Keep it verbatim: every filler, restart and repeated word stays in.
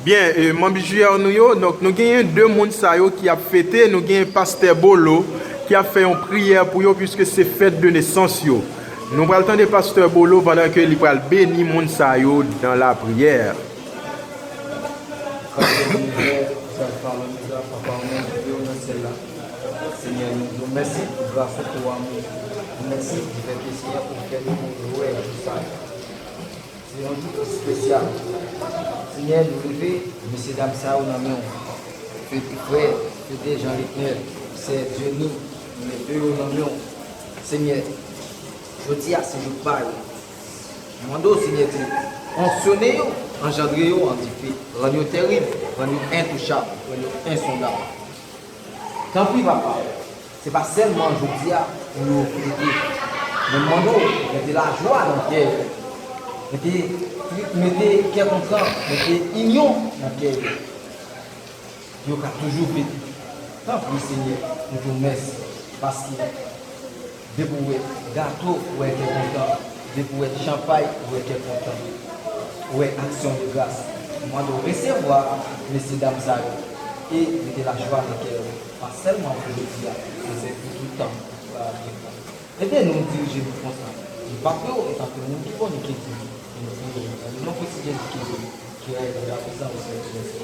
Byen, e, manm J R nou yo, donk, nou genyen de moun sa yo ki ap fete, nou genyen pastè Bolo ki ap fè yon priyè pou yo, piske se fèt de nesans yo. Nou pral tande pastè Bolo pandan ke li pral beni moun sa yo dans la prière. Papa, nou di w mèsi pou gras ou, pou amou. Mèsi di fè ke Senyè ou fè nou wè jou sa. Se yon jou espesyal. Senyè, nou leve mesye dam sa yo nan men w. Fete frè, fete Jean Lecner, sè Dieuny, nou leve yo nan men w. Senyè, jodi a se jou pa yo. Mande w, Senyè Dye, anksyone yo, anjandre yo an dife, rann yo terib, rann yo entouchab, rann yo ensondab. Tanpri, Papa, se pa sèlman jodi a pou yo fete, men m mande w mete lajwa nan kè yo, mete, mete kè kontan, mete inyon nan kè yo, pou yo ka toujou fete. Tanpri, Senyè, nou di w mèsi, paske depi w wè gato, ou wè kè kontan. Depi w wè chanpay, ou wè kè kontan. Ou wè aksyon de gras. M mande w resevwa mesye dam sa yo e mete lajwa nan kè yo. Pa sèlman pou jodi a, men se pou tout tan. Ede nou dirije nou konsa. Nou pa pre w antanke moun ki konnen ki di nou priye. Nan non presi Jezi ki rèy, ki rèy, prezan ou Senyè Jezi.